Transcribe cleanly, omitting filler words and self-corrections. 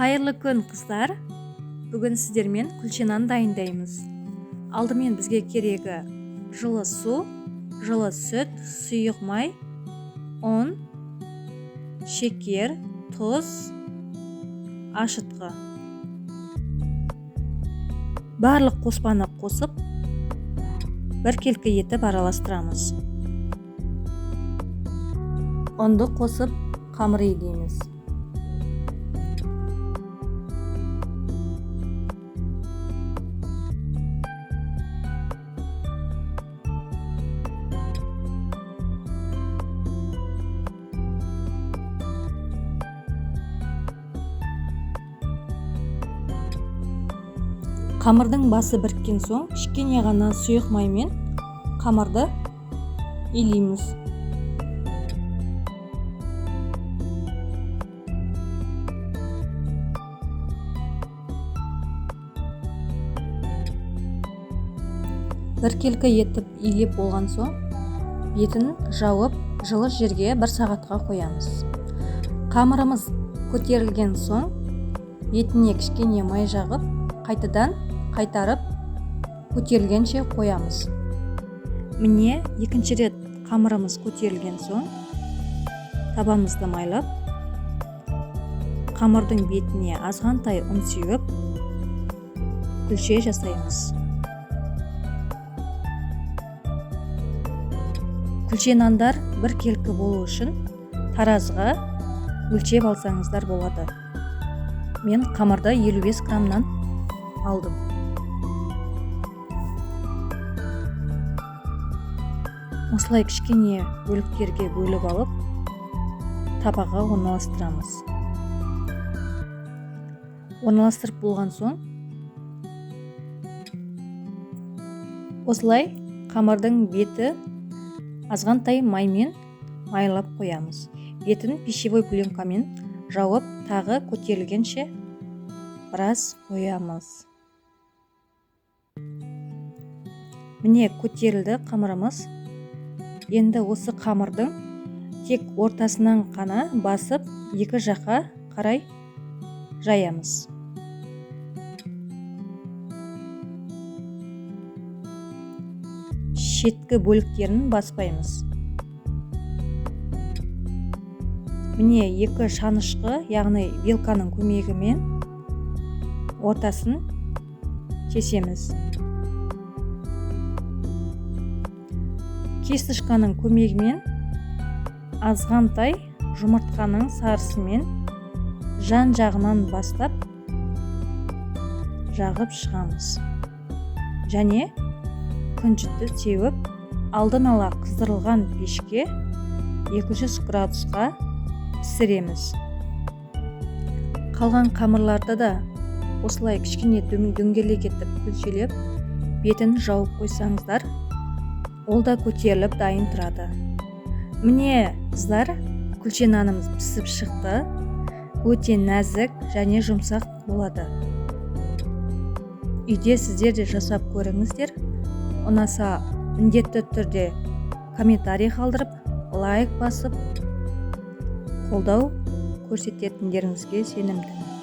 Қайырлы күн, қыздар! Бүгін сіздермен күлше нан дайындаймыз. Алдымен бізге керегі жылы су, жылы сүт, сұйық май, ұн, шекер, тұз, ашытқы. Барлық қоспаны қосып, біркелкі етіп араластырамыз. Ұнды қосып қамыр илейміз. Қамырдың басы біріккен соң кішкене ғана сұйық маймен қамырды илейміз. Біркелкі етіп илеп болған соң бетін жауып жылы жерге 1 сағатқа қоямыз. Қамырымыз көтерілген соң бетіне кішкене май жағып, қайтадан қайтарып көтерілгенше қоямыз. Міне, екінші рет қамырымыз көтерілген соң табамызды майлап, қамырдың бетіне азғантай ұн сеуіп, күлше жасаймыз. Күлше нандар біркелкі болу үшін таразыға өлшеп алсаңыздар болады. Мен қамырды 55 граммнан алдым. Осылай кішкене бөліктерге бөліп алып, табаға орналастырамыз. Орналастырып болған соң, осылай қамырдың беті азғантай маймен майлап қоямыз. Бетін пищевой пленкамен жауып, тағы көтерілгенше біраз қоямыз. Міне, көтерілді қамырымыз. Енді осы қамырдың тек ортасынан қана басып, екі жаққа қарай жаямыз. Шеткі бөліктерін баспаймыз. Міне, екі шанышқы, яғни вилканың көмегімен ортасын кесеміз. Кисточканың көмегімен азғантай жұмыртқаның сарысымен жан-жағынан бастап жағып шығамыз. Және күнжітті сеуіп, алдын ала қыздырылған пешке 200 градусқа пісіреміз. Қалған қамырларды да осылай кішкене дөңгелек етіп күлшелеп, бетін жауып қойсаңыздар, ол да көтеріліп дайын тұрады. Міне, қыздар, күлше нанымыз пісіп шықты. Өте нәзік және жұмсақ болады. Үйде сіздер де жасап көріңіздер. Ұнаса міндетті түрде комментарий қалдырып, лайк басып, қолдау көрсететіндеріңізге сенімдімін.